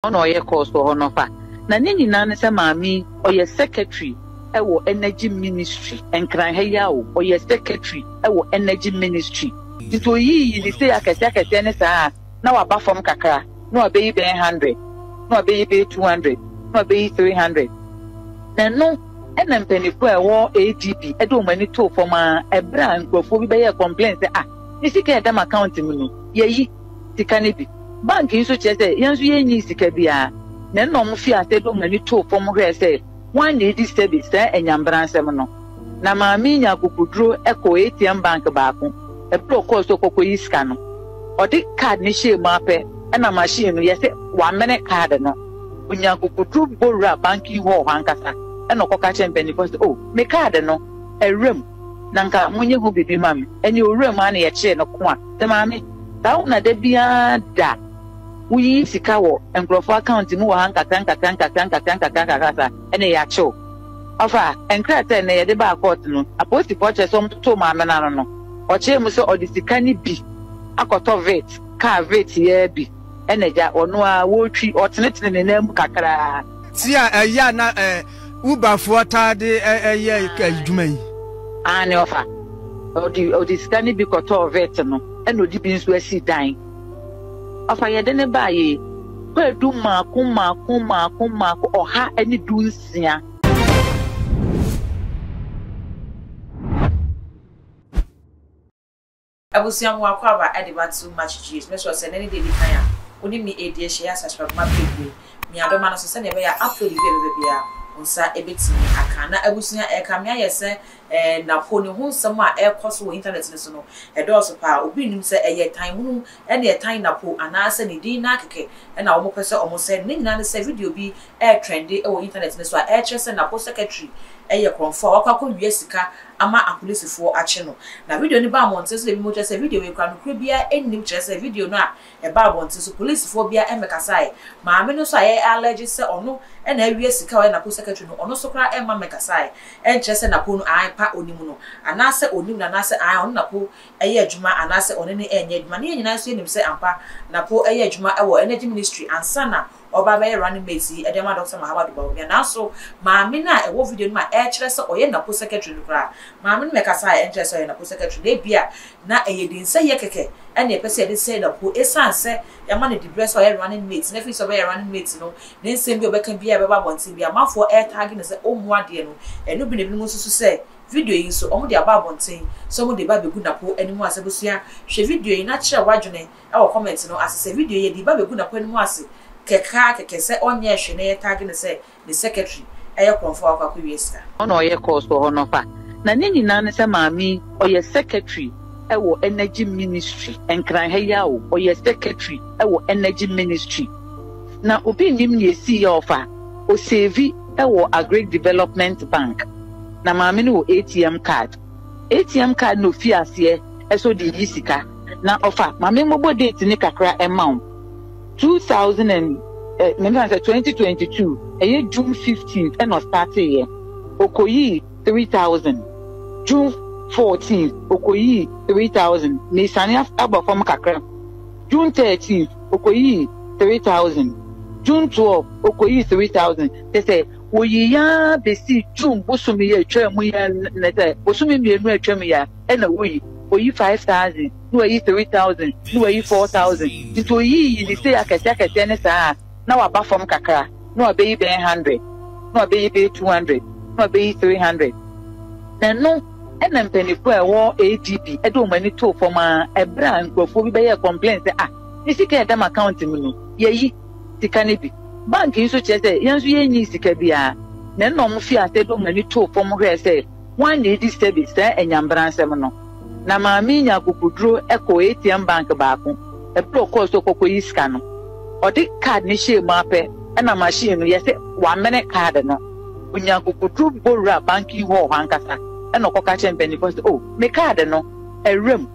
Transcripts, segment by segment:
Ɔna ɔyɛ course wɔ hɔ no fa. Na ne nyinaa ne sɛ maame yi ɔyɛ secretary wɔ energy ministry Nkran ha yi ara o, ɔyɛ secretary wɔ energy ministry. Nti oyiyi ne sei akɛseɛ akɛseɛ ne saa a na waba fam kakra na wabeyi bɛyɛ hundred, na wabeyi bɛyɛ 200, na wabeyi 300. Na ɛno na mpaninfoɔ a ɛwɔ ADB de wɔn ani too fam ara ɛberɛ a nkurɔfoɔ bi bɛyɛɛ complain sɛ ah me sika a ɛda m'account mu no yɛayi sika no bi. Bank yi nso kyerɛ sɛ yɛn nso yɛnnyii sika biara, na ɛnna wɔfii ase de wɔn ani too fam hwɛɛ sɛ hwan na edi sɛbe saa anyanbransɛm no. Na maame yi nyaa akokoduru kɔɔ ATM bank baako. Bere a ɔkɔɔ sɛ ɔkɔkɔyi sika no, ɔde card no hyɛɛ mu ara pɛ na machine no yɛ sɛ wamene card no. Onyaa akokoduru bɔ wuraa banking hall hɔ ankasa na ɔkɔka kyerɛɛ mpanyimfo sɛ, Oh, me card no, awura mu, na anka monyɛ ho biribi mma me. Ɛnneɛ owura mu ara na yɛkyeree no ko a, sɛ maame. Saa wo na da biara da woyiyi sika wɔ nkurɔfoɔ account mu wɔ ha nkakra nkakra nkakra nkakra nkakra nkakra saa ɛne yɛakye wo. Ɔfa, nkrataa a nnɛ yɛde baa court no, apolisifoɔ kyerɛ sɛ wɔtotoo maame no ano no, ɔkyerɛɛ mu sɛ ɔde sika no bi akɔtɔ Vitz, car Vitz yi ara bi ɛna agya ɔno ara wɔretwi, ɔtenetene ne nan mu kakraa. Ti a ɛyɛ a na Uberfoɔ taa de yɛ adwuma yi. Aane ɔfa, ɔde ɔde sika no bi kɔtɔɔ Vitz no. Ɛna ɔde bi nso asi dan. Ɔfa yɛde no baeɛ yi, kwaadu mmaako mmaako mmaako mmaako 116. Abusua mo akwaaba de ba too much GH mɛsrɛ sɛ nɛ ne deɛ ɛdi kan a wo ne me ɛredi ahyia yɛ asubscribe ma page wei mia dɔma no so sɛdeɛ ɛbɛyɛ a upload bi a ɛbɛba biara wo nsa ɛbɛtumi aka na abusua ɛrekame ayɛ sɛ Ɛɛ, na po ne ho nsɛm a ɛrekɔ so wɔ Intanɛt no so no, ɛdɔɔso paa. Obi nnim sɛ ɛyɛ tan hunu na ɛtan Napo anaasɛ ne din no ara kɛkɛ na wɔpɛ sɛ wɔsɛe no. Ne nyinaa ne sɛ, video bi retrɛnde wɔ Intanɛt no so a ɛrekyerɛ sɛ Napo sɛkɛtri yɛ korɔmfo a wakɔ akɔwia sika ama apolisifoɔ akye no. Na video no baa mmɔnten so na ebinom kyerɛ sɛ video wei koraa nokorɛ biara nnim, kyerɛ sɛ video no a Ɛbaa abɔnten so, polisifoɔ biara mmɛkasaeɛ. Maame no nso a yɛ allege sɛ ɔno na awia sika a ɔyɛ Napo secretary no, ɔno nso koraa mma mmɛkasaeɛ. Ɛnkyerɛ sɛ Napo no aane pa ɔnim no, anaasɛ ɔnnim no, anaasɛ aane ɔne Napo yɛ adwuma anaasɛ ɔne no nyɛ adwuma. Ne yɛn nyinaa nso yɛnim sɛ ampa Napo yɛ adwuma wɔ Energy Ministry ansa na ɔreba abɛyɛ running mate yi de ama Dɔkta Mahamadou Bawumia. Nanso maame no a ɛwɔ video no mu a ɛrekyerɛ sɛ ɔyɛ Napo secretary no koraa, maame no mmɛkasaeɛ ɛnkyerɛ sɛ ɔyɛ Napo secretary na ebia na ɛyɛ dinsɛeɛ kɛkɛ na yɛpɛ sɛ yɛde sɛe Napo esiane sɛ yɛama no diberɛ sɛ ɔyɛ running mate na afei sɛ ɔbɛyɛ running mate no ne nsɛm bi a ɔbɛka biara a ɛbɛba abɔnten biara amanfoɔ ɛretaage no sɛ ɔmmu adeɛ no. Ɛno bi na ebinom nso su sɛ video yi nso wɔde aba abɔnten sɛ wɔde reba abɛgu Napo anim ase. Abusua, hwɛ video yi na kyerɛ w'adwene wɔ comment no ase sɛ video yi yɛde reba abɛgu Napo anim ase kɛkɛ ara kɛkɛ sɛ ɔnyɛɛ hwee na yɛtaage no sɛ ne secretary yɛ korɔmfoɔ a wakɔ akɔwia sika. Ɔna ɔyɛ course wɔ hɔ no fa. Na ne nyinaa ne sɛ maame yi ɔyɛ secretary wɔ energy ministry Nkran ha yi ara o, ɔyɛ secretary wɔ energy ministry. Na obi nnim nea esii a ɔfa, ɔsave wɔ Agric Development Bank. Na maame no wɔ ATM card. ATM card na ofii aseɛ sɛ ɔde reyi sika. Na ɔfa, ma memmobɔ date no kakra mma wo. 2000 and eh, memfa no sɛ 2022, ɛyɛ June 15th ɛna ɔstarteeɛ. Ɔkɔyii 3000. June 14th, ɔkɔyii 3000. Mesane aba fam kakra. June 13th, ɔkɔyii 3000. June 12, ɔkɔyii 3000. Kyerɛ sɛ, wɔyii ara bɛsii June bosome yi a ɛtwaa mu yi ara, na sɛ bosome mmienu a atwam yi ara ɛna wɔyi. Ɔyi 5000. na wayi 3000, na wayi 4000, nti oyiyi ne sei akɛseɛ akɛseɛ ne saa a, na waba fam kakra, na wabeyi bɛyɛ 100, na wabeyi bɛyɛ 200, na wabeyi 300. Na ɛno na mpaninfoɔ a ɛwɔ ADB de wɔn ani too fam ara ɛberɛ a nkurɔfoɔ bi bɛyɛɛ complain sɛ ah, me sika a ɛda m'account mu no, yɛayi sika no bi. Bank yi nso kyerɛ sɛ yɛn nso yɛnnyii sika biara. Na ɛno na wɔfii aseɛ de wɔn ani too fam hwɛɛ sɛ hwan na ɛdi sɛbe saa anyanbransɛm no. Na maame yi nyaa akokoduro kɔɔ ATM bank baako. Ɛberɛ a ɔkɔɔ sɛ ɔkɔkɔyi sika no, ɔde card no hyɛɛ mu ara pɛ ɛna machine no yɛ sɛ wamene card no. Ɔnyaa akokoduro bɔ wuraa banking hall hɔ ankasa ɛna ɔkɔka kyerɛɛ mpanimfoɔ sɛ, oh, me card no, awura mu,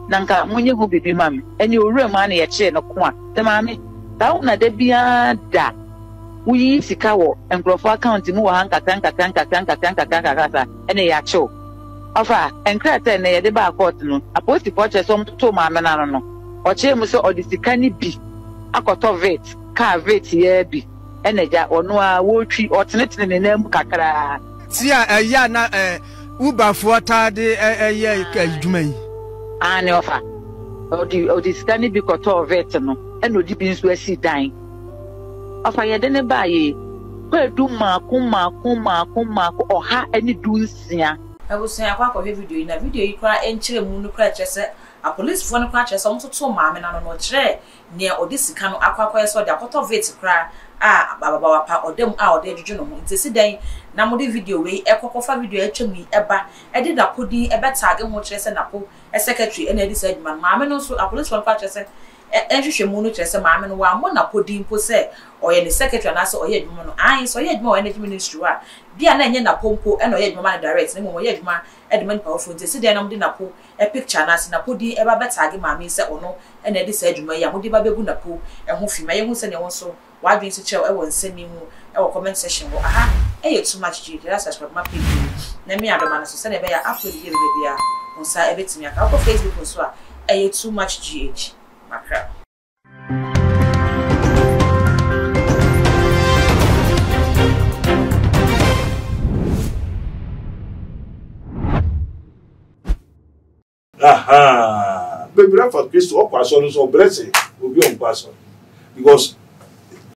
na nka monyɛ ho biribi mma me. Ɛnneɛ ɔwura mu ara na yɛkyeree no ko a. Sɛ maame, saa wo na da biara da woyiyi sika wɔ nkurɔfoɔ account mu wɔ ha nkakra nkakra nkakra nkakra nkakra nkakra saa, ɛnneɛ yɛakye wo. Ɔfa, nkrataa a nnɛ yɛde baa kɔɔte no, apolisifoɔ kyerɛ sɛ wɔtotoo maame no ano no, ɔkyerɛɛ mu sɛ ɔde sika no bi akɔtɔ Vitz, Kaa Vitz yi ara bi na agya ɔno ara ɔretwi, ɔtenetene ne nan mu kakraa. Ti a ɛyɛ a na Uberfoɔ taa de yɛ adwuma yi. Aane ɔfa. Ɔde ɔde sika no bi kɔtɔɔ Vitz no ɛna ɔde bi nso asi dan. Ɔfa yɛde no baeɛ yi, kwaadu mmaako mmaako mmaako mmaako 116. Abusua yɛakɔ akɔhwɛ video yi na video yi koraa nkyerɛmu no koraa kyerɛ sɛ apolisifoɔ no koraa kyerɛ sɛ wɔtotoo maame no ano no ɔkyerɛɛ nea ɔde sika no akɔ akɔyɛ sɛ ɔde akɔtɔ Vitz koraa a ababaawa pa ɔda mu a ɔde adwudwo ne ho nti esi dɛn na mode video wei ɛkɔ kɔfa video a atwa mu yi ɛba ɛde Napo din ɛbɛ tag ho kyerɛ sɛ Napo secretary ɛna adi saa adwuma no maame no nso apolisifoɔ no koraa kyerɛ sɛ nhwehwɛmu no kyerɛ sɛ maame no wammɔ Napo din mpo sɛ ɔyɛ ne secretary anaasɛ ɔyɛ adwuma no aane sɛ ɔyɛ adwuma wɔ energy ministry hɔ a bia na ɛnyɛ Napo mpo ɛna ɔyɛ adwuma ma no direct na mmom ɔyɛ adwuma de ma nipa foforɔ nti esi dɛn na mode Napo picture anaasɛ Napo din ɛba bɛ tag maame yi sɛ ɔno na ɛde saa dwuma yi a mode ba bɛgu Napo ho fi ma yɛhu sɛdeɛ wo nso w'adwene si kyerɛ wo wɔ nsɛm yi ho wɔ comment section hɔ. Aha yɛ Too Much Gye Gyina subscribe ma page yi na mia adɔma no so sɛdeɛ ɛbɛyɛ a upload bi a ɛbɛba biara wo nsa bɛtumi aka. Wokɔ Facebook nso a ɛyɛ Too Much GH. Makra. Ahaa bebree afa Kristo ɔkɔ asɔre nso ɔbrɛ sen obi a ɔnkɔ asɔre because.